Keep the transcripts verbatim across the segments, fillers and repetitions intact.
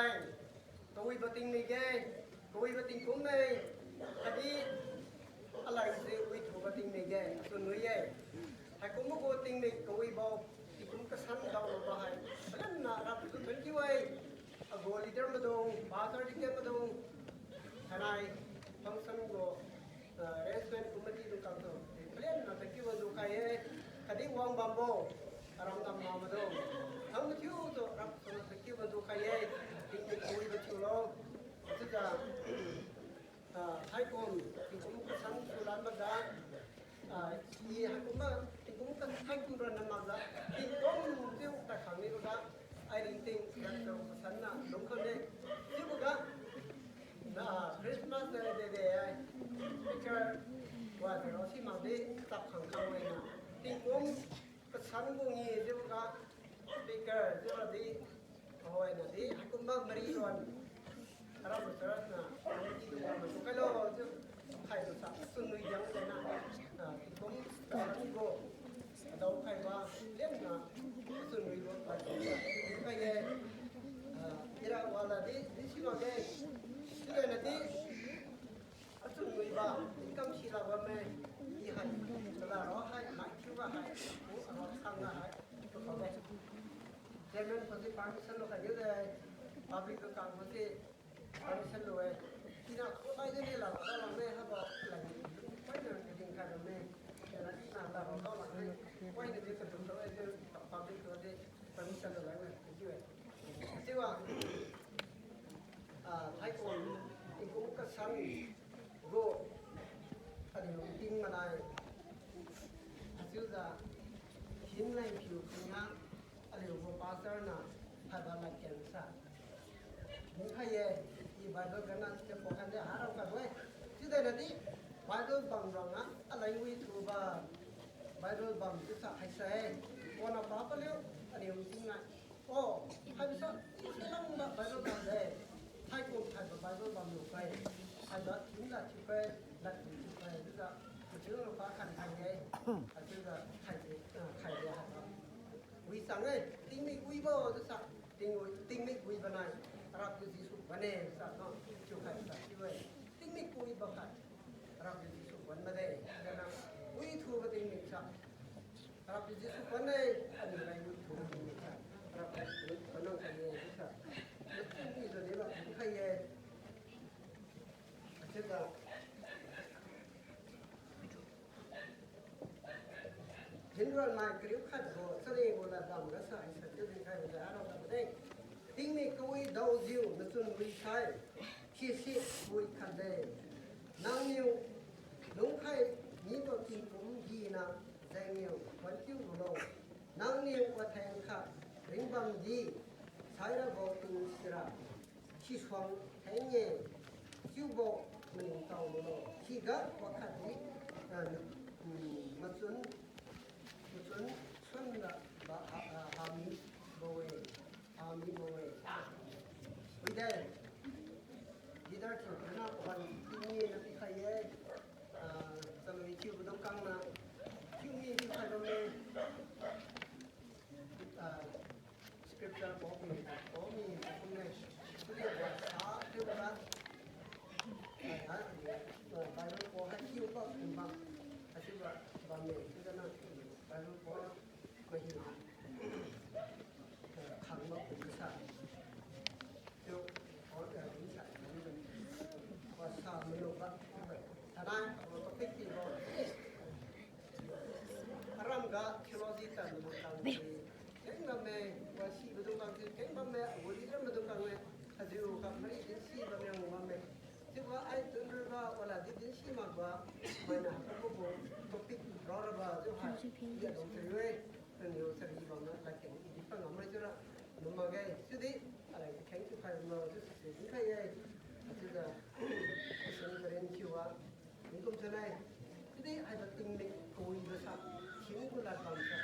Kawibo tingmik-e, kawibo tingkum-e, khatdi alai se withubo tingmik-e, achun wi-e. Haikumbo gu tingmik kawibo, tingkum kasan daolubo hai, palamra Rapiu tu thank you-e. Agu leader maidung, pastor deacon maidung, thainai function gu ah, arrangement committee dung kangtu, palianna thank you wandu khai-e, khatdi wangbambo, aram namna maidung, thang mathiutu Rapiu suna thank you wandu khai-e, tingkum kawibo thiulo, chiujiu, ah, haikum, tingkum kasan thiulan makjiu, ah, i haikumbo, tingkum kasan haikum ronna makjiu, tingkum chiu kakhang niboga, ai ringting, gatlo kasanna lungkhang-e, chiuboga, na, Christmas de de de ai. Speaker, wa de ro si makdi, chap khang khang wena. Tingkum kasan gu ngi chiuboga, speaker chiura di, ahoina di, haikumbo mari luan. Arabo church na, committee dung kangtu khailo chiu, khailusa, chunwi jang dena, ah, tingkum kasan gu adao khaibo, lemna, achun wibo, khai-e, ah, ira wala di, di si makge, chiulenadi, achun wibo, income sila bamme, i hai, chala ro hai, mai thiuga hai, u aro sangga hai, tu khabe. Chairman pasi permission lo khai de, public ga kang pasi, Permission lu-e. Ina khubai de ni la, la la me habo la ni. Koi na kading khai ra me. Kena di na la la la me. Koi na di kadung lo e de, public lo de. Permission lu la me. Thank you e. Siwa. Ah, haikum, tingkum kasan gu. Aliu ting manai. Asiujiu. Thin lai piu kanya. Aliu gu pastor na haiba ladkeng sa. Nkhai ye, i Bible kana se po khan de harao kabo-e. Chiude nadi, Bible bam rang a, alai wi thuba. Bible bam chiusa haise. Pona pa paliu, aliu ting nai. O, haibo sa, i se langba Bible bam de. Haikum haiba Bible bam lu kai. Haiba thim la thiu kai, ladkeng thiu kai. Chiujiu, chiujiu pa khan khai ye. Chiujiu khai de, ah, khai de haiba. Wi sang-e, tingmik wibo chiusa, tingwi, tingmik wibo nai, Rapiu Jesu wan-e sa no, chiu khai sa chiu-e. Tingmik wibo khai, Rapiu Jesu wan made, dana, wi thubo tingmik sa, Rapiu Jesu wan-e, aliu rai wi thubo tingmik sa, Rapiu Jesu wan-e khai ye, sa. Tingmik wibo de ba, khai ye. Achiuga, Jinron mai kariu khat gu, chari gu ladbam gasa, isa chiu dinkhai gu de, aro ladbam de. Tingmik kawi daojiu, nachun wi sai, sisi wi khat de. Nangniu, lungkhai mibo tingkum gina, jengniu, wankiu lulo. Nangniu, watheng khat, ringbam di, sairabo tung sira. Sisuang heng-e, chiubo maningtao lulo. Siga wakhat di, ah, mm, machun, machun sunra ba, ha, ha, hami bo-e, hami bo-e. Wide, leader thiu kana pawan tingmi na pikhai ye, ah, chalui thiubo dungkang na, thiumi pikhai bamme. Ah, scripture po mi, po mi, po mi, chiubo sa, chiubo ra. Ai, ai, Bible po hai chiubo kumba, chiubo bamme, chiujiu na, Bible po mahi, ah, khangbo kumsa. Chiu, po, ah, kumsa, kumsa. Wasa maluba, tanai, topic tibo. Aram ga theology tan maidung kang si keng bamme, wasibo dung kang si keng bamme, agu leader maidung kang me, ajiu ga mari dinsi bamme, ngu bamme. Chiuga ai tunrui ga wala di dinsi makba, maina kumbo gu topic rao raba, chiu hai, i adung chari-e, naniu chari bamna, ladkeng i di pangam mai chiura, num makge, chiudi, alai kheng chiu khai lo, chiu si si dinkhai ye, chiujiu, Christian Korean thiuwa, Tingkum chunai, chiudi haibo tingmik kawibo sa, thim gu ladbam sa,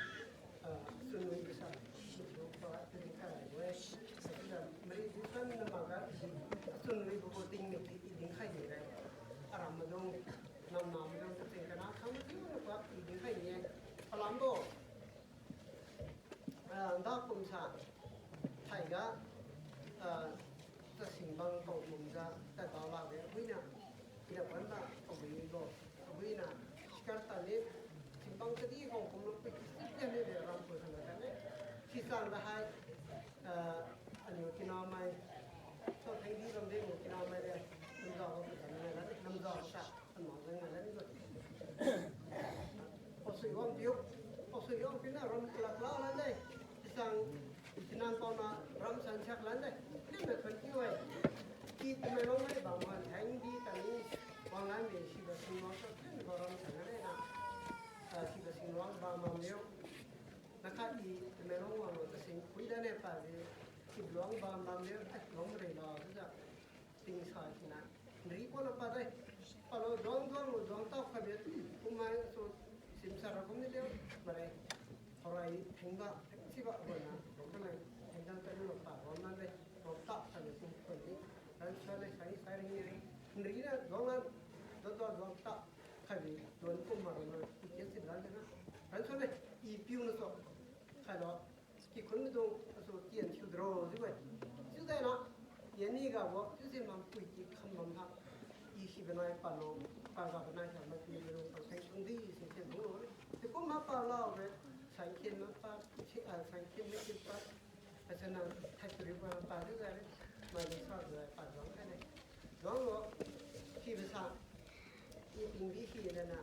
ah, chunwibo sa, sibo pa chiudi khai laibo-e. Haichiujiu mari dinsan na makga, chunwibo gu tingmik di i dinkhai ni-e. Aram maidung, namna maidung, kating kana khang mathiu na pa i dinkhai ni-e. Palambo, ah, nda kumsa, thaiga, ah, Singbang kau kumjiu, tadao lakge, abuina, ina panda, abuibo, abuina, shikar tadi, singbang kadi kau kumlo pui, tadi de ram pui khan tadi. Sisang da hai, ah, aniu kinamai, so thengdi lam de, kinamai de, namjao ko kani la, namjao sa, anang jang la ni lo. Pasui wang piu, pasui wang piu na ram kala kala la de, sisang, Sinan paona ram san siak lan de. Lim na thon kiu e. I Tamenglong mai bam wan theng di tani wang lan de sibo singluang sa lim na ram san lan de na. Ah, sibo singluang bam bam liu. Nakha i Tamenglong wang lo ta sing pui da ne pa de. Sibo luang bam bam liu. Ai, luang rei la de ja. Ting sa sina. Nri ko lo pa de. Pa lo duang duang lo duang tao ka de. Kumai so sim sa ra kum ni liu. Mare. Horai thengba, thengsiba, wana, rongkana, thengdang tadi lo pa, rongnan de, rongta, tadi kum kuni, ransa le, sai, sai, ring, ring, ring na, rongnan, do, do, rongta, khabi, don kum ma, rongnan, i, i, si, lan, na, ransa le, i, piu, na, so, khai lo, ki, khun, dung, so, tian, siu, dro, zi, wai, siu, dai, na, Yan ni ga bo, chiusi mampui ki kham bam ha. I si banai palo, pa ga banai sa ma pi lu pang theng sung di si chen bu lo. Ti kum ma pa lao re, san kin ma pa, si a san kin ma kin pa. Asana thai pri pa pa di ga re, ma di sa ga pa zong ka ne. Zong lo, si ba sa, I ping di si na na,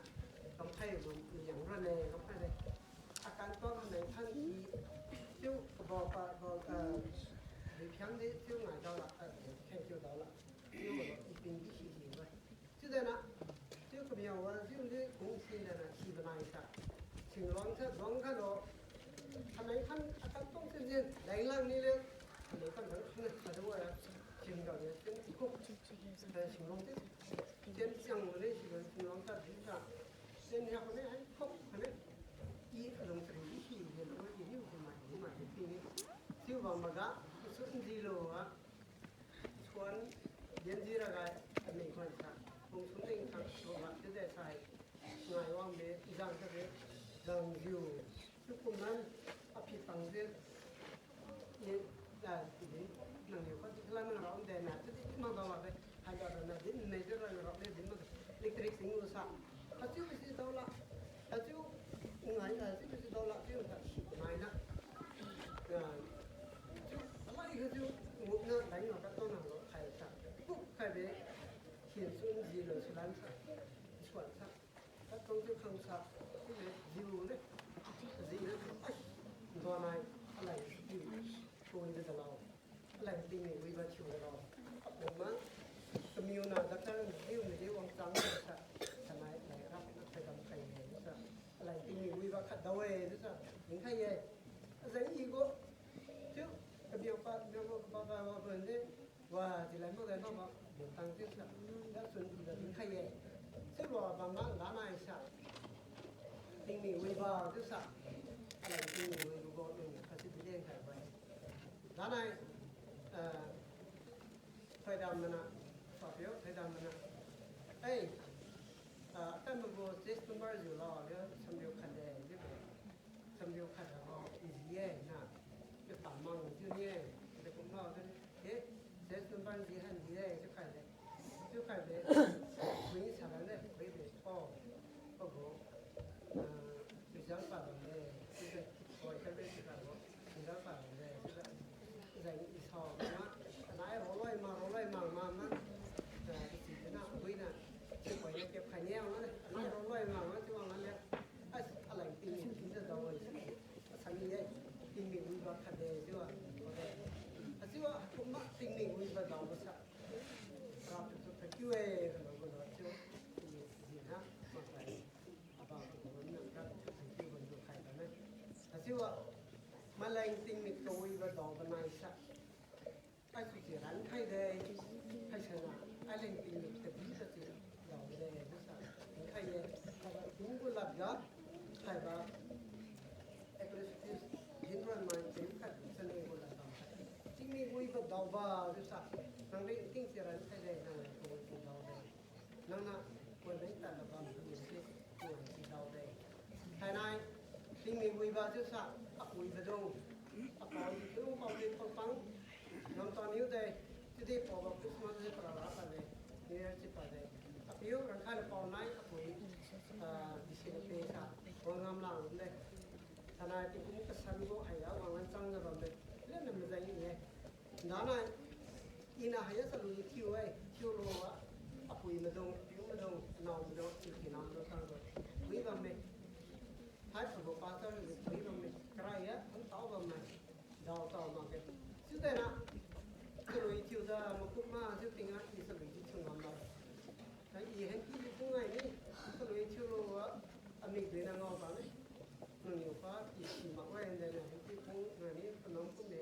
kam khai lu yang ra ne, kam khai ne. Akan to kam nai than i, chiu kabo pa, bo, eh, di phiang di, chiu ngai dao la, eh, khen chiu dao la. Chiu i ping di si si ba. Chiu da na, chiu kamiao wa, chiu di kung si da na, si ba nai sa. Sing luang sa, luang ka lo. Kanai than, akan tong sin sin, dai lang ni le. Kanai than, kan kan sa du wa, sin ga le, sin ko. Eh, sing luang di. Chen siang mane si ga sing luang ta di ta. Chen ya ko ne hai ko ko ne. I alung seri i si ye lo i ni ko mai ni mai ti ni. Siu bam maga, sun di lo a. Suan, yan di ra ga, a mei khuan sa. Kung sun ding sa, so ga, de de sai. Ngai wang be, zang sa be, zang ziu. Chiu kum nan, a phi tang de. I, ya, ti di, nang niu kha di khala nang rao de na, ti di ma dao la de, hai dao na di, nei de rao rao de di ma, electric sing lu sa. Hachiu si dao la, hachiu ngai, hachiu si dao la, chiu sa si ngai na. Ya, chiu, alai hachiu, nguk na, dai ngak ka tao na lo, khai sa. Pu, khai de, hin sun ji lo, sulan sa, suan sa. Katong chiu khang sa, chiu le, jiu le, ji le, ai, dua nai, alai, tiu, tiu de dalao, alai tingmi wiba thiu dalao. Apuma, kamiu na, doctor, jiu ni di wang chang sa, sanai, alai, rap, na, khai dam khai ye, sa, alai tingmi wiba khat dao e, sa, ning khai ye, azai i go, chiu, kamiu pa, kamiu pa, pa, pa, pa, pa, de, Wa, di lai mak lai mak ba, bintang chiu sa, da sun di da din khai ye. Chiu wa bam ga, lanai sa. Tingmi wiba chiu sa. Alai tingmi wiba bo ning, kasi di leng khai ba. Lanai, eh, thoidam mana, papio, thoidam mana. Ei, ah, atam bo test number jiu la, le, samriu khat de, jiu bo. Samriu khat habo, i ji ye na. Chiu tamang chiu ni ye. Chiu kum na, chiu ni. Eh, test number ji han ji ye, chiu khai de. Chiu khai de. Kui sa lan de, kui de. Oh, oh bo. Ah, result pa lan de. Chiu de. Oh, ka be chiu khai bo. Result pa lan de. Chiu de. Zai i sao na. Anai roloi ma, roloi ma, ma, ma. Ah, i ji na, kui na. Chiu koi ye, kep khai ni ang na. Anai roloi ma, ma, chiu wang lan de. As, alai tingmi tingjiu dao wai si. Asani ye, tingmi wiba khat de jiu a. Ajiu a, kumma tingmi wiba dao ba sa. Ra tu tu phakiu e, kalo kalo jiu. Tingmi jina, makai. Aba ko na ra tu phakiu ban tu khai ba na. Ajiu a, maleng tingmi kawiba dao ba nai sa. Ai su ji ran khai de, khai sana, ai leng tingmi tabi sa ji dao de, sa, khai ye, haiba tinggu lad ga, haiba, Ecclesiastes, hinron mai, tingkhat, sa leng gu lad ga, tingmi wiba dao ba, sa, nang leng ting ji ran khai de, nang leng tingmi dao de. Nangniu, koi leng tadna bam tu si, koi si dao de. Thainai, tingmi wiba chiu sa, apui badung. Apao di chiu pao di pao pang. Ngam tao niu de, chiu Di paobo Christmas di para ra pade, New Year si pade. Apiu rangkhai le pao nai apui, ah, bisi le pe sa, wang ngam lang de. Tanai tingkum kasan gu haiga wang lan chang ga bam de. Lena mazai ye. Ndanai, ina haiga salu thiu e, thiu lo wa. Apui maidung, apiu maidung, anao maidung, apiu kinam maidung tang lo. Wi bam me. Hai pabo pastor le wi bam me. Karai ya, ang tao bam me. Dao tao makge. Chiu dena, salui thiujiu makum ma chiu tingga i salui di thiu ngam la. Hai i hengki di phung ngai ni, salui thiu lo wa, ami dui na ngao ba ni. Nangniu pa i si mak wai dena hengki phung ngai ni, panam kum de.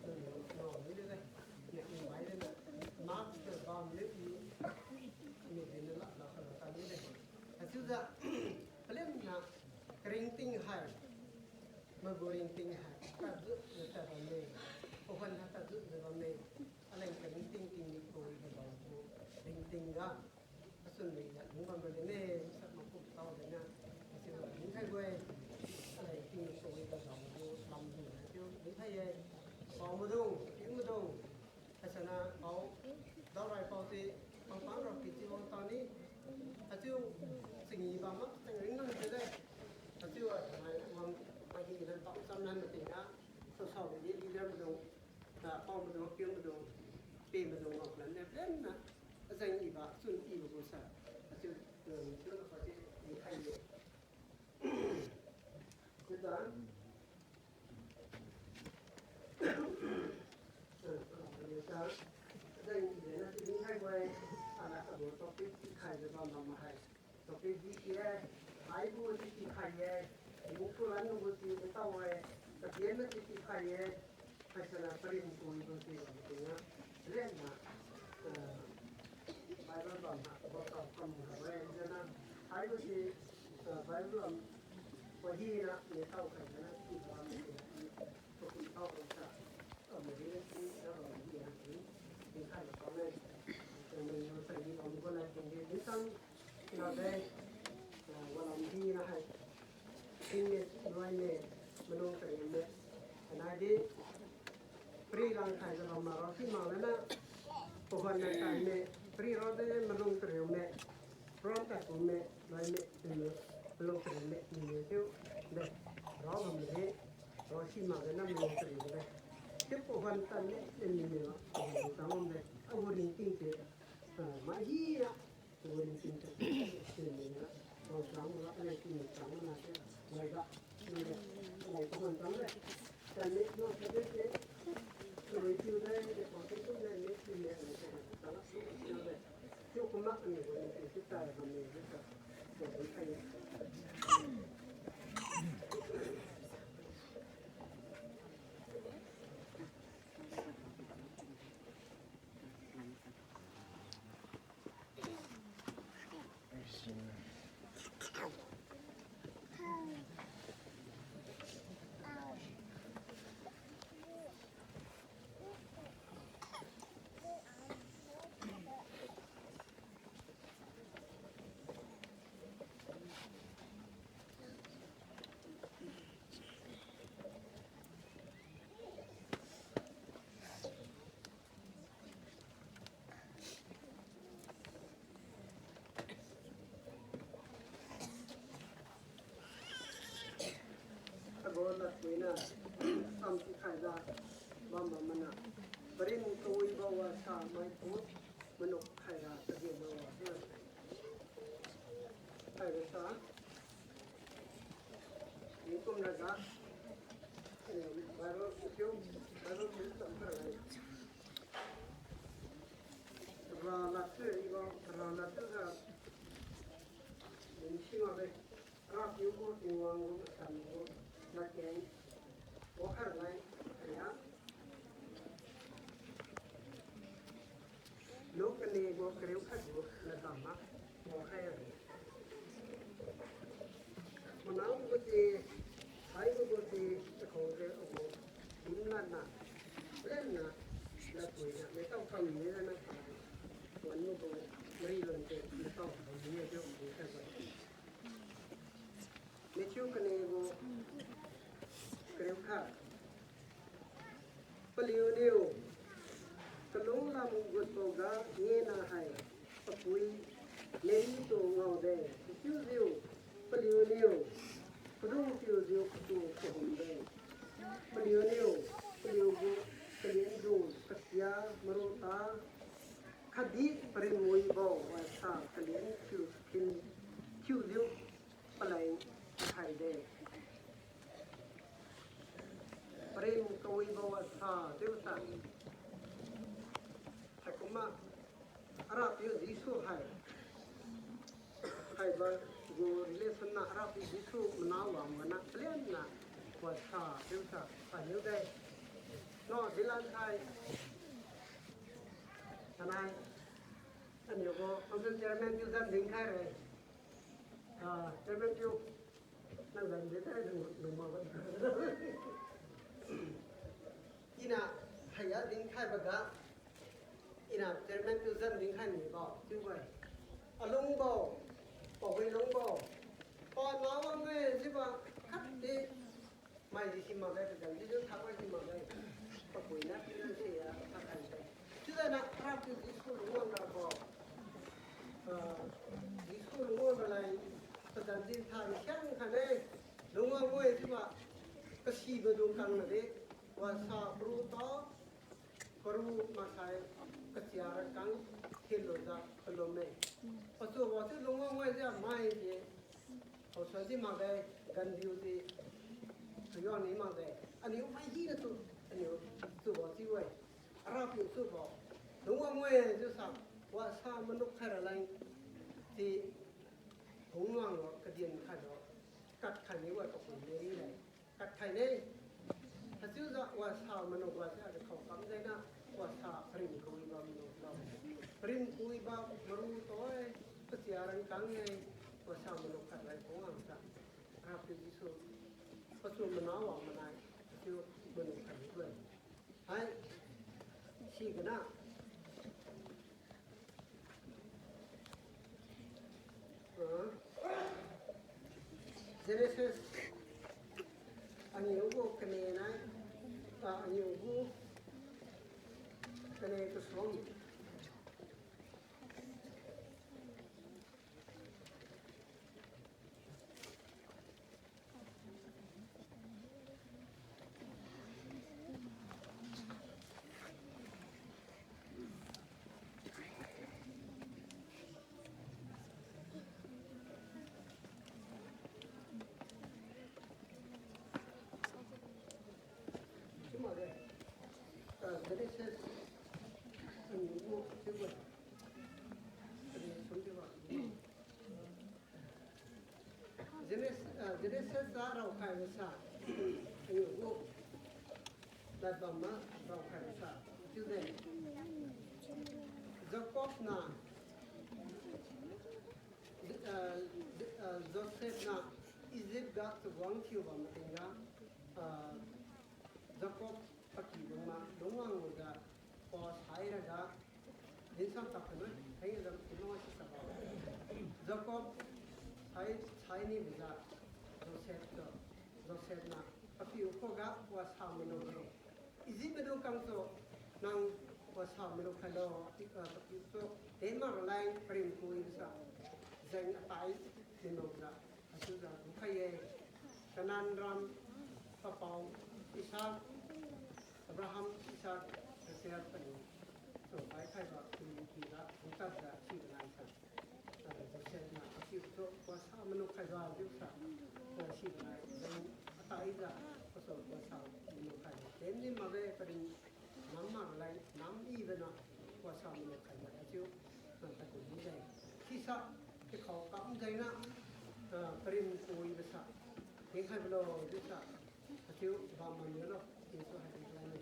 Nangniu ngao ni de. Ni i mai de na. Mak de bam ni i. Ami dui na la, la, la, la, ni de. Achiujiu, palim na, karingting hai. Magu ringting hai, tadjut na tad bamme. Pawan ha tadjut na bamme. Aleng ka ringting tingmi kawi ga bambo ringting ga. Asun wi ya lung bam raleng ne, sat makum tao dena. Asin la ringkhai gu-e. Aleng tingmi kawi ga bambo lam di na chiu ringkhai ye. Pao maidung, piu maidung. Haisana pao, daorai pao si, pangpang ra pi si wang tang ni. Achiu, chingi bam ma, chang ring nang se de. Achiu, a, thanai wang, mahi nan pao cham nan mating a, sao sao de, leader maidung, a, pao maidung, piu maidung, pe maidung, ngao lan de, plan na, azang i ba, chun i ba gu sa. Achiu, um, chiu na pa si, i khai de. Chiuda, Topic pikhaibo hai, ana abo topic pikhaibo bam bam hai. Topic di ki hai, haibo di pikhai ye, lungphu lanbo di tao hai, kabian di pikhai ye, haisana parin kuibo di bam tingga, lena, eh, Bible bam ha, abo tao kam ha, jana, haibo di, eh, Bible bam, pahina, ni tao khai jana, ki bam, ki bam, ki bam, ki bam, Walam di na hai. Tingme, loime, malung tariume. Anai di, pri lang khai jaba maro si mang lana. Pawan na tanme, pri ro de malung tariume. Ron ta kume, loime, tingme, malung tariume, tingme tiu. De, ro bam de. Ro si mak de nam ni kari de. Tiubo wan tan ne, ne ni ne wa, wan tan de. Agu ringting ti, ah, mai hi ya. Agu ringting ti, ne ni na. Wan tan wa, ne ni tan na te. Wai ga, ni de. Wai ko wan tan de. Tan ne, no, te de, te. Wai tiu de, de, ko te, ko ne, ne, ne, ne, ne, tan na, su, su, de. Agu ladpuina, sam sikhaijiu, bam bam mana. Parin kawibo wasa maitu, manuk khaira, kagenbo wasa. Khaira sa. Tingkum raja. Baru siu, baru siu tam khaira. Ra latu ibo, ra latu ra. Ningsi mabe. Rapiu gu Tingwang gu masan gu ladkeng. Wakhar lai, aya. Luk kani gu kariu khat gu ladam ma. Wakhai. Manang gu ti, hai gu gu ti, takhou de gu. Dim lana, lana, ladpuina, metao kam ni lana. Wan gu gu, mari lon te, metao kam ni de, gu khat gu. Matthew kani gu kariu khat. Paliuniu, kalung Lam gu paoga ngena hai papui Mary tu ngaode, chiujiu paliuniu padung piujiu patu kahumde. Paliuniu paliugu kalindo kasia maruta khatdi parinwibo wasa kalen thiu thin thiujiu paleng khaide. Parin kawibo wasa chiusa haikumma Arapiu Jesu hai, haibo gu relation na Arapiu Jesu mana wang mana kalianna wasa chiusa paniude. No dilan khai tanai aniu gu council chairman piu zan dinkhai re. Ah, chairman piu, nang zan dinkhai lung, lungma ba. Ina haiya dinkhaiboga, ina chairman piu zan dinkhai nibo chiubo-e. Alungbo, pawi lungbo, pana wang-e chiubo khatdi mai di si makge, pazan di jiu thak mai si makge. Papuina piu si ya thak khai-e. Chiujiu na Arapiu Jesu lungwang rabo, ah, Jesu lungwang raleng pazan di thak siang khaine, lungwang-e chiubo, kasibo dung kang nadi, wasa paru to, paru maksai kachia rakang thinlujiu palumme. Pachubo chiu lungwang-e chiu mai di, paosuan di makge, gandiu di, tuyuan ni makge. Aniu mai hinatu, aniu chubo chiu-e. Arapiu chubo lungwang-e chiusa, wasa manuk khai raleng di, hungwang lo kadin khai lo, kat khai nibo pakum de leng. Kat khaine. Haichiujiu wasa manukbo si adi khao kam jengna wasa parin kawibo manuklo. Parin kawibo maru to-e, pachia rangkang-e, wasa manuk khat rai kungwangsa. Arapiu Jesu, pachu mana wang manai, pachu manuk khat ri-e. Hai, sigana. Ah, Genesis aniu gu kane nai, ah, aniu gu kane kasuang. Genesis, ah, Genesis ga raokhaibo sa, aniu gu ladbam ma raokhaibo sa, chiude. Jacob niu, ah, ah, Joseph niu Egypt ga chawang thiubam tingga, ah, Jacob paky bam ma lungwang lujiu, pa sairaga, dinsam tak khanoi, haiga tinglo sisabo. Jacob sai, saini bijiu, Joseph tu, Joseph niu papiu khuga wasa manuk-e. Egypt maidung kangtu nang wasa manuk khailo, pi, ah, papiu tu, tenmak raleng parin kawibo sa, jeng atai dinmakjiu, haichiujiu gukhai-e. Canaan ram papao Isaac, Abraham, Isaac, Jacob paniu tu paikhaibo tingkiga gutadjiu sibo nai sa. Ah, Joseph niu papiu tu wasa manuk khaibo chiusa, ah, sibo nai jeng ataijiu pasu wasa manuk khaibo. Tenni makge, parin nam mak raleng nam ibo niu wasa manuk khaibo chiu, ah, takum mide. Sisa, tikhao kam jengna, ah, parin kawibo sa dinkhaibo lo chiusa, achiu bam manilo, chiusu haibo lane.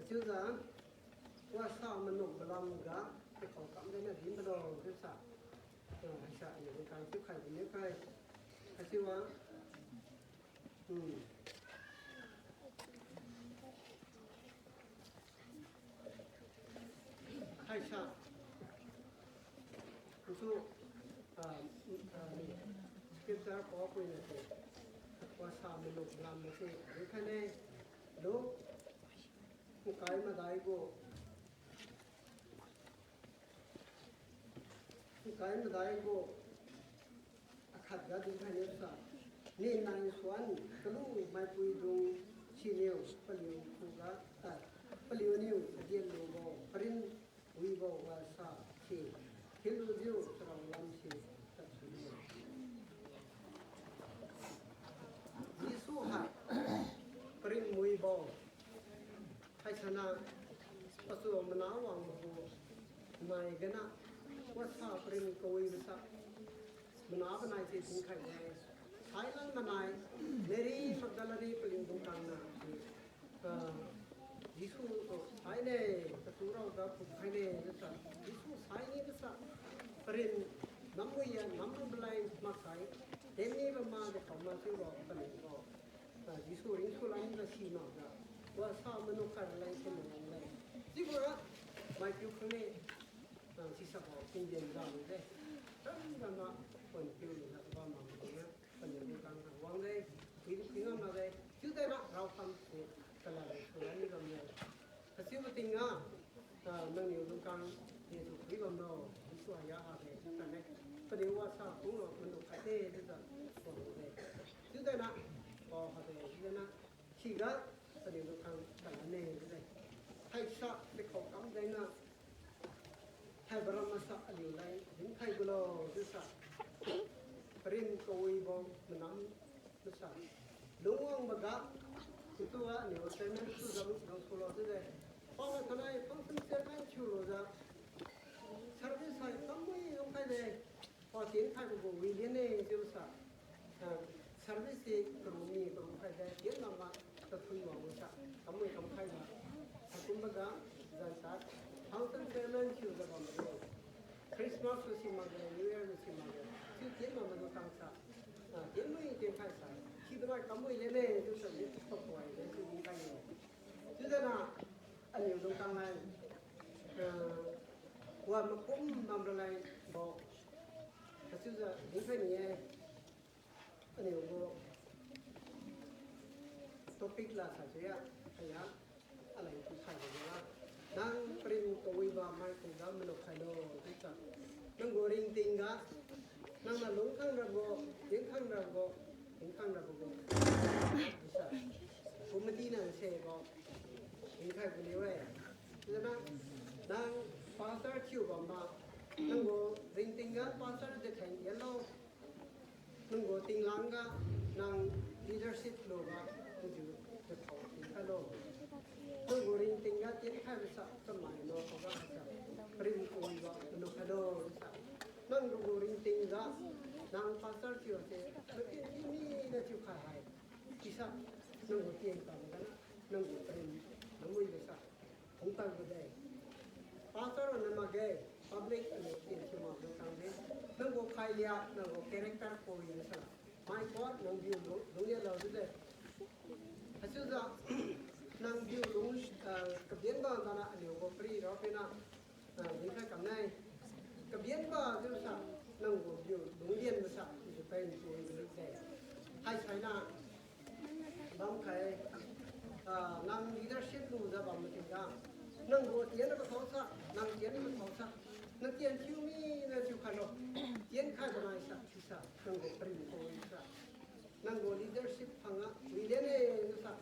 Achiujiu, wasa manuk balamga, tikhao kam jengna dinbo lo chiusa, ah, haisa aniu kang chiukhai biniu khai. Achiuwa, hmm. Haisa, kusu, ah, ah, scripture paopuina se, wasa manuk balam se, dikhaine, Luke, Nkai madai gu, nkai madai gu, akhat ga dinkhai niu sa, ni nai suan kalu maipui dung siniu paliu khuga, ah, paliuniu kadian lubo parin wibo wasa si thinlujiu charao lam si tadsulo. Jesu hai parin wibo hai sana pasu mana wangbo gu nai gana wasa parin kawibo sa mana banai si dinkhai ne. Sailan manai Mary Magdalene paliu dungkang na, ah, Jesu tu saine, katu rao ga phumkhaine, chiusa Jesu saini chiusa parin namwi ya namlu balai maksai, tenni bam ma de kam ma chiubo paliubo, ah, Jesu ringsulan ga simakjiu wasa manukhai raleng si mawangle. Chiubora maipiu khangni, ah, sisabo tinggen bamde, kam bam ma, pon piu ni la bam ma mane, paliu dungkang wangde, pui pui ngam makde, chiudena raokham si kala ringsulan ni bamle. Haichiubo tingga, ah, nangniu dungkang dejiu phui bamlo, Jesu aya hade chiu tane. Paliu wasa kunglo manuk khaide chiujiu wangde. Chiudena, pao hade chiudena, siga paliu dungkang kalanne chiude. Haisa dekhao kam jengna, haibo ram masa aliu leng dinkhai gulo chiusa, parin kawibo manam masa lungwangboga, chiutu aniu chairman tu jam jam sulo chiude. Pana thainai function chairman thiulujiu service hai kamwi lungkhaide. Pa tienkhaibo gu wi lianne chiusa, ah, service si karu mi karu khaide, tien lam ma tathui wangbo sa kamwi kamkhaiga, haikumboga, zan ta function chairman thiujiu bambo, Christmas gu si makge, New Year gu si makge, chiu tien bambo dungkang sa, ah, tienmui tienkhai sa, sibo nai kamwi lianne chiusa ni papuai de chiu dinkhai-e. Chiudena aliu dungkang leng, ah, wa makum bam raleng bo, haichiujiu dinkhai ni-e. Aliu gu topic la sa chiuya, aya, aleng tu khaibo ga, nang parin kawibo mai khuga manuk khailo chiusa, nang gu ringting ga, nang na lungkhang rabo, tingkhang rabo, tingkhang rabo gu, chiusa, committee na sebo, tingkhai gu liu-e. Chiudena, nang pastor thiu bam ma, nang gu ringting ga pastor de theng dianlo. Nang gu tinglang ga, nang leadership luga, chiujiu dekhao tinkhailo. Nang gu ringting ga tienkhaibo sa chamai lo khuga sa, parin kawibo manuk khailo sa. Nang gu ringting ga, nang pastor thiu se, nang ken mine thiukhai hai, chiusa, nang gu tien kam ga, nang gu parin namwibo sa, hungtang bode. Pastor na makge, public aliu tien thiu mak dungkang de. Nang gu khailia, nang gu character kawibo sa, mai khuga nang biu lung, lunglia lo chiude. Haichiujiu, nang biu lung, ah, kabianbo bana aliu gu pari rao pina, ah, dinkhai kamne. Kabianbo chiusa, nang gu biu lunglianbo sa, chiujiu pen tu de. Haisaina bamkhai, ah, nang leadership lujiu bam matingga, nang gu tienna kathao sa, nang tienna kathao sa, nang tien thiu mine thiukhailo. Tienkhaibo nai sa, chiusa, nang gu parin kawi sa, nang gu leadership phangga wi lianne chiusa,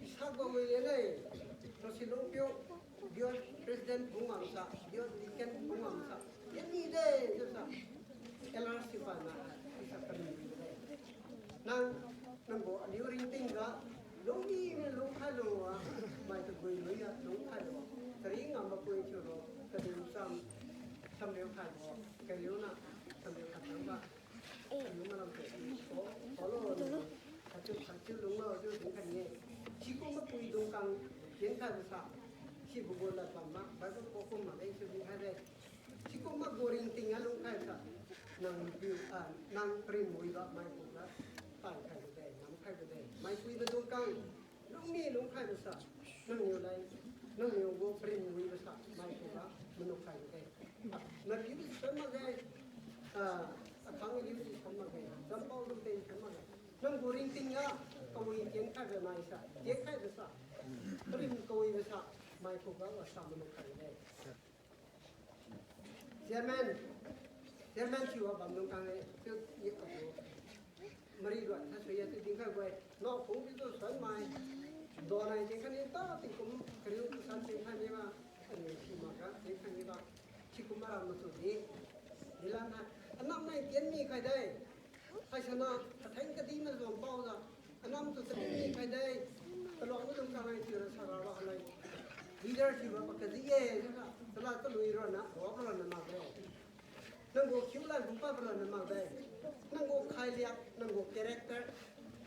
isakbo wi lianne, Rosilungpiu, Youth President bung bamsa, Youth Deacon bung bamsa, yan mide chiusa, L R C pana, chiusa parin de. Nang, nang gu aliu ringting ga, lungmi mi lungkhailu a, mai tagui lui a lungkhailu a, kari ngam mapui thiulo, kariu cham, chamriu khaibo, kariu na, chamriu khat changba, kariu malam khat, ko, kolo, khatchiu, khatchiu lunglo chiu dinkhai ni-e. Sikum mapui dungkang tienkhaibo sa, sibo gu ladbam ma, Bible pokum makge chiu dinkhai de. Sikum ma gu ringting a lungkhaibo sa, nang piu, ah, nang parin wibo mai khuga tankhaibo de, namkhaibo de. Maipuibo dungkang, lungmi lungkhaibo sa, nangniu leng, nangniu gu parin wibo sa mai khuga manukkhaibo de. Napiu di san makge, ah, akhang aliu di san makge, jampao lungteng san makge. Nang gu ringting a, Kawi tienkhaibo maisa, tienkhaibo sa. Karim kawibo sa, mai khuga wasa malu khai de. Chairman, chairman thiuwa bamdung kang-e, chiu ye kapu. Mari luan sa suiya chiu dinkhaibo-e. Nao phung pitu suan mai. Donai tienkhai ni ta tingkum kariu kusan tienkhai ni ma. Aliu simakga tienkhai ni ba. Sikum maram masu di. Dilan ha. Anam nai tien mi khai de. Haisana, katheng kadina zon paojiu, anam tu tadin mi khai de, kaluang maidung kang nai thiura sara ra halai. Leader thiura pakaji ye, jiu ga, chala kalui ronna, ro ronna makde. Nanggu khiulan bumpa ronna makde. Nanggu khailiak, nanggu character,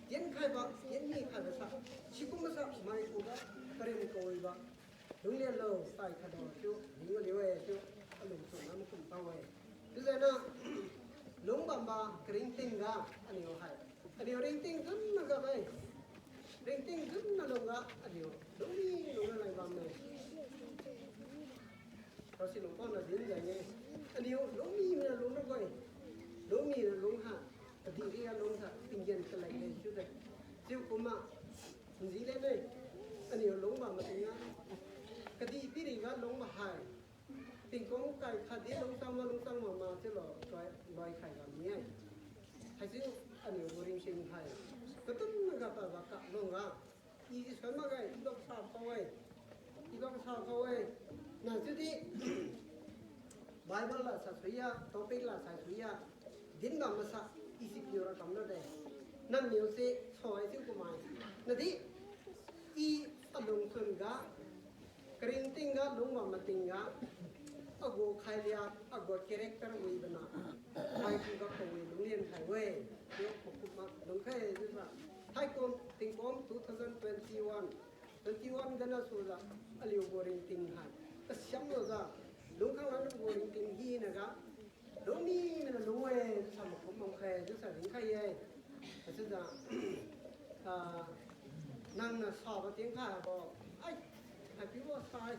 tienkhaibo, tien mi khaibo sa, sikum masa, mai khuga, karim kawibo. Lunglen lo, tai khado chiu, ling liu-e chiu, alung suna makum tao-e. Chiujiu na, lungbambo karingting ga, aliu hai. Aliu ringting dunna ga bai. Ringting dunna lungga, aliu lungmi lungga lai bamme. Kasi lungpao na din jai-e. Aliu lungmi mina lung rabo-e. Lungmi na lung ha, kadihpiriga lung ha, tinggen kalai le chiude. Chiu kumma, nji le ne, aliu lungbam mating ga. Kadihpiriga lungbo hai. Tingkum kai khatdi lungchang ma lungchang ma ma chiulo, loi, loi khai ga mi-e. Haichiu aliu gu ringting hai. Katum ga pa ga ka lungga. I di suan makge, i dok sa khao-e. I dok sa khao-e. Na chiudi Bible la sa suiya, topic la sa suiya, dinbam masa, i si piura kamlo de. Nangniu se, soi chiu kumai. Nadi, i alungchun ga, karingting ga, lungbam mating ga, agu khailiak, agu character wibo na, mai khuga kawi lunglen khai-e, chiu pakum ma lungkhai chiujiu. Haikum, tingkum two thousand twenty-one, twenty-one gana sujiu, aliu gu ringting hai. Kasiam lujiu, lungkhang lan gu ringting hinaga, lungmi mina lung-e, chiusa makum bamkhai, chiusa ringkhai-e. Chiujiu, ah, nangniu sabo tienkhaibo, ai, haipiubo sai,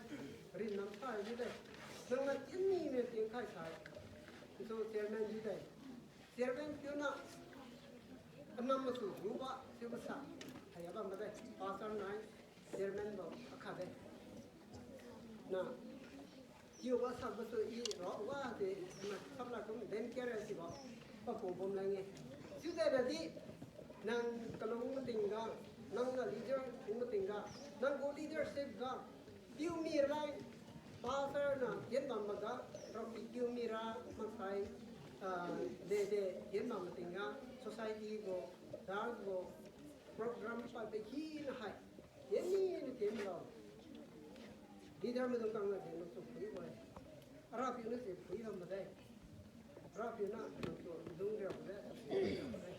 rinlam sai chiude. Nangniu tienmi mina tienkhai sai. Chiujiu chairman chiude. Chairman piuniu, anam masu jubo, chiubo sa. Haiya bambo de, pastor nai, chairman bo, akha de. Na, chiubo sabo su i, ro, wa, de, na, sabla kum, den kere sibo, papu bom lang-e. Chiude nadi, nang kalung mating ga, nang na leader kung mating ga, nang gu leadership ga, piu mira, pastor na tienbam maga, raopi piu mira maksai, ah, de de tienbam mating ga, society gu, church gu, program pa de hina hai, tienmi na tienlo. Leader maidung kang na tienlo su phui-e. Arapiu na se phui bambo de. Arapiu na nang tu lung riabo de, sa phui bambo de.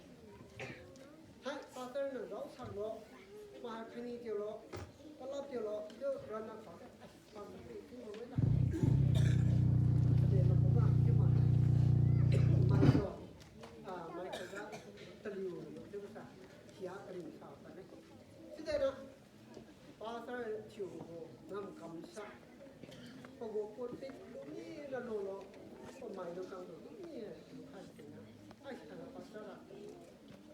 Hai, pastor na dao saklo, maha khani tiulo, palap tiulo, chiu ranna khao de. Ai, pam pi, chiu ma mai la. Ade ma kuma, chiu ma. Mai so, ah, mai khaga, taliu lo, chiu sa. Sia karim sa pa ne. Chiude na, pastor thiubo ngamkam sa. Pagu pulpit lumi na lulo, pamai lukang lumi lukhai tingga. Ai, sa pastor ra.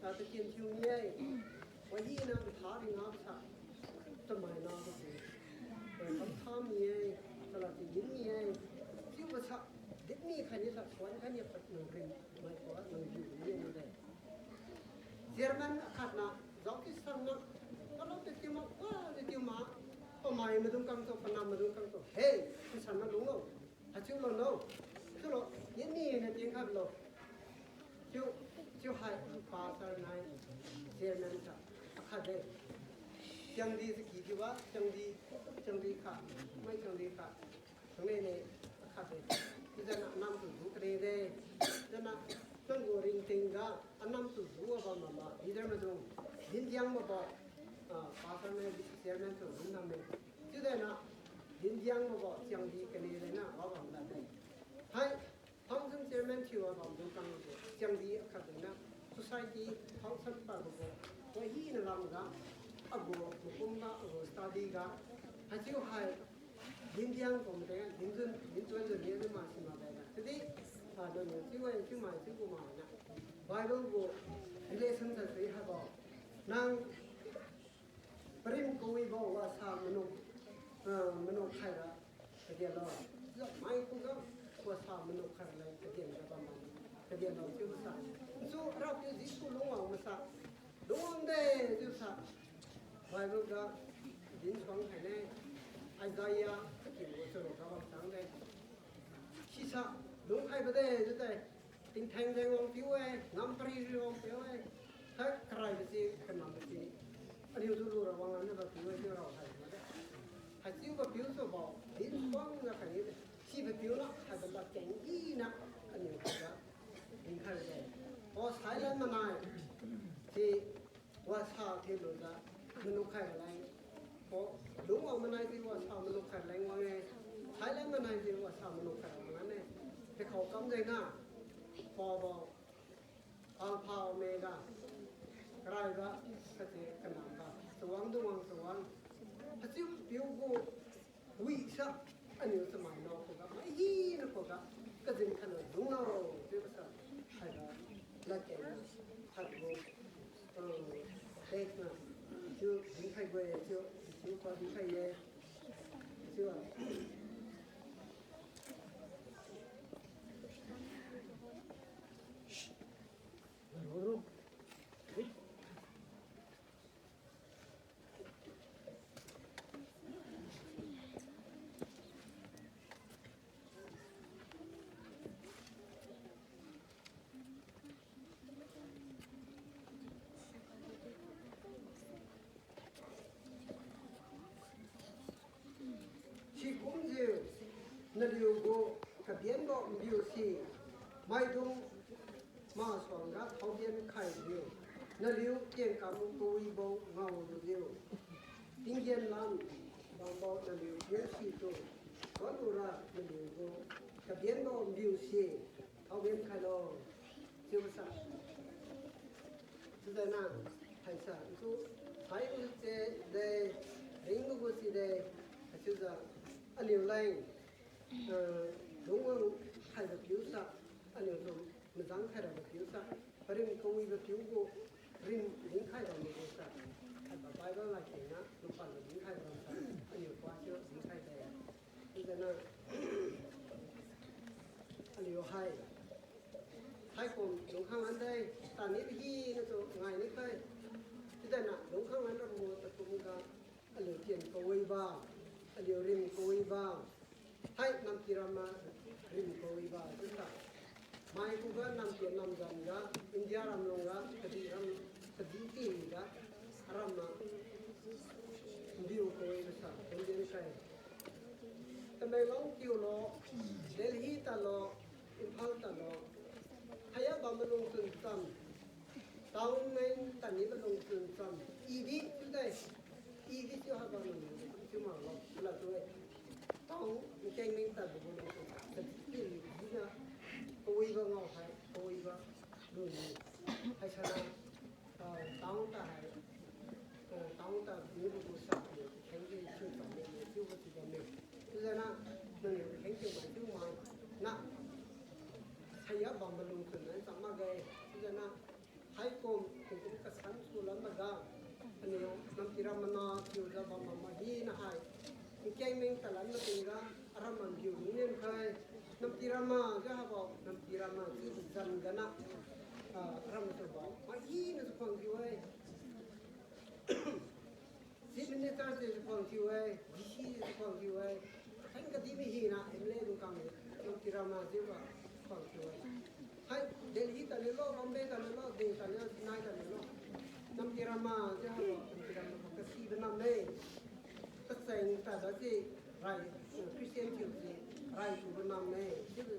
Ta takin thiu mi-e. Wahina tha ringga sa. Chamai na bo se. Kam tha mi-e. Chala tingin mi-e. Chiubo sa. Dinmi khaini sa suan khaini pat nang ring. Mai kua nang ring mi-e de. Chairman akhatna, jaoki sanna, kalo te tiu ma, wa te tiu ma, pamai maidung kangtu, panam maidung kangtu, hei, kisanna lunglo, hachiu lo no, chiulo, yeni na tienkhai lo, chiu, chiu hai, pastor nai, chairman sa, akhat de, chiangdi saki thiuwa, chiangdi, chiangdi kha, mai chiangdi kha. Khangne ne, akhat de. Chiujiu na anam tu ju kane de. Chiujiu na nang gu ringting ga anam tu ju abam bam ma. Leader maidung. Dindiang mabo. Ah, pastor ne chairman tu dindiang me. Chiujiu na dindiang mabo chiangdi kane de na abam la de. Hai, function chairman thiu abam dung kang de. Chiangdi akhat de na. Society function pa gu gu. Wahina lamga. Agu, makum ga, agu study ga. Haichiu hai. Dindiang kum de, dinjun, dinjun jun ni ma si ma de na. Chiudi, ah, nang chiu wai, chiu mai, chiu gu ma na. Bible gu relation sa sui habo. Nang parim kawibo wasa manuk, ah, manuk khaira kadianlo. Mai khuga wasa manuk khaira leng kadian ga bam, kadianlo chiubo sa. Nsu Rapiu Jesu lungwang masa, lungwang de chiubo sa. Bible ga dinsuang khaine, Isaiah kakibo charuk ga wangchang de. Sisa lungkhaibo de chiu de. Tingtheng jeng wangpiu-e, ngam pari ri wangpiu-e. Hai karaibo si, kanambo si, aliutu lura wang aniu papiu-e chiu raokhai made. Haichiubo piu subo dinsuang ga khai-e. Sibo piu na haibo ladkeng hina aliu khuga dinkhai de. O, sailan manai si wasa thiulujiu manuk khaira leng. O, lungwang manai si wasa manuk khaira leng wang-e. Sailan manai si wasa manuk khaira leng wang-e. Dekhao kam jengna, pabo, Alpha Omega, karaibo, kache kanambo, chawang dungwang chawang. Haichiu piu gu wisa, aniu chamai no khuga, mai hina khuga, kajin khailo lunglo chiubo sa, haiga ladkeng khatbo, eh, text na chiu dinkhaibo-e chiu, chiu pa dinkhai-e chiu a. Sikumjiu naliu gu kabenbo nbiu si maidung masuangga thaoben khaijiu, naliu tienkam kawibo ngaolujiu, tinggen lam bambo naliu piu situ, wan lura naliu gu kabenbo nbiu si thaoben khailo chiubo sa. Chiujiu na, haisa, nsu, haibo se de, ringbo gu si de, haichiujiu aliu leng, eh, lungwang khaibo piu sa, aliutu mazang khairabo piu sa, parim kawibo piu gu rim dinkhai bambo gu sa, haibo Bible ladkeng na, lupan dinkhai bam sa, aliu pa chiu dinkhai de. Chiujiu na, aliu hai haikum lungkhang lan de, tani hina tu ngai ni khai. Chiujiu na lungkhang lan rabo takum ga, aliu tien kawibo, aliu rim kawibo, hai namti ramma rim kawibo chiusa, mai khuga namtien namzan ga, India ramlung ga, kadih ram, kadih tingga, aramma nbiu kawibo sa, Indian sai. Tamenglong tiulo, Delhi tadlo, Imphal tadlo, haiya bam malung chun cham, town main tani malung chun cham, idi chiu dai, idi chiu haibo malung chiu maklo, latu-e. Town nkeng ning tadbo malung chun cham, kadih tingga, kawibo ngao hai, kawibo lun ni. Haisana, ah, town ta hai, ah, town ta nibo gu sa ni, kheng di chiu bamme, chiubo chiu bamme. Chiujiu na, nangniu kheng chiu mai chiu mai na, haiya bam malung chun na cham makge. Chiujiu na, haikum tingkum kasan sulan maga, aniu namti ramma na chiujiu bam bam ma hina hai, nkeng ning talan matingga, aramma nbiu lunglen khai, namti ramma jiu habo, namti ramma chiu zan gana, ah, aramma chiubo mai hina su khuang thiu-e. Chief Minister si su khuang thiu-e, D C si su khuang thiu-e, kheng kadih mi hina M L A lungkang namti ramma chiubo khuang thiu-e. Hai Delhi tadlulo, Bombay tadlulo, Delhi tadlulo, Chennai tadlulo, namti ramma chiu habo namti ramma kasi banamme. Tacheng tadbasi rai, Christian thiusi rai thiu banamme. Chiujiu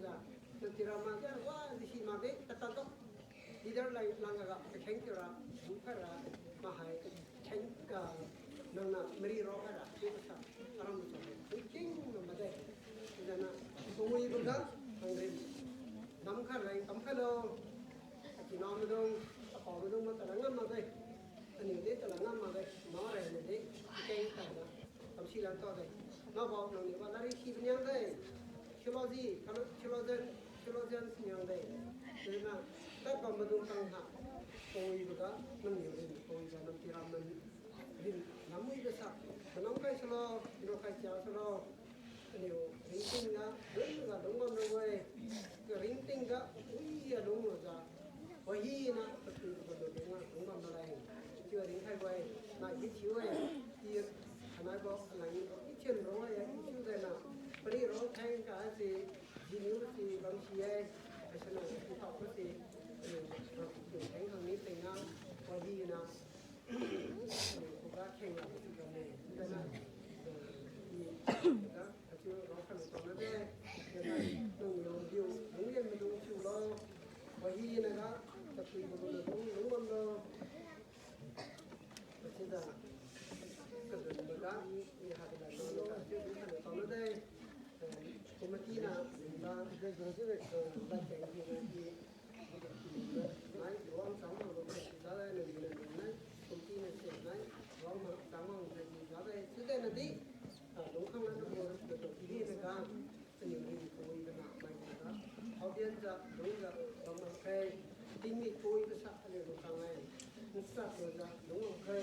namti ramma chiu wa di si makde, katadlo. Leader lai langga kakheng thiura, bukhaira, mahai, kheng, ah, nangniu mari rokhaira chiubo sa, aram sa, tingting na made. Chiujiu na, kawiboga, nangrin namkhai leng kamkhailo. Akinao maidung, apao maidung ma tadlan ngam makde. Aniu di tadlan ngam makde. Maorei niu di, nkeng tadna, kamsi lan tade. Mabo nangniu wa lari si baniang de. Theology, theologian, theologian niang de. Chiujiu na, tadbam maidung tang ha. Kawiboga, nangniu rin kawiga, nampiram nan rin namwibo sa, manang kai salo, ino kai chia salo, aniu ringting ga, ringga lung bam rabo-e, ringting ga, wi a lung lujiu, wahina, patu ga lu lung a, lung bam raleng, chiu ringkhaibo-e, nai di thiu-e, ti, anaibo, nai, i thian rong-e, i thiu dena, pari rong theng ka si, jiniu si bam si-e, haisiniu i tao ko si, aniu, theng khang ni tengna, wahina, aniu khuga kheng la si bamme, dena, i, ga, achiu rong khang tao na de, dena, nangniu diu, lungyan maidung thiulo, wahina ga, tapui gu lu lung, lung bamlo. Masijiu, kadun maga, i haibo la, chiu du khana tao na de, eh, committee na, ba, eh, ba keng hina i, nai, wang chang wang lu khai si ja de, nai, nai, nai, committee na se nai, wang ma chang wang khai si ja de, chiu de na di, ah, lungkhang na nabo, kadun hina ga, Chaniu ring kawibo na mai ga, audience ga, lungga, bam mak khe, tingmi kawibo sa aliu lungkhang-e, nsat lujiu, lung mak khe,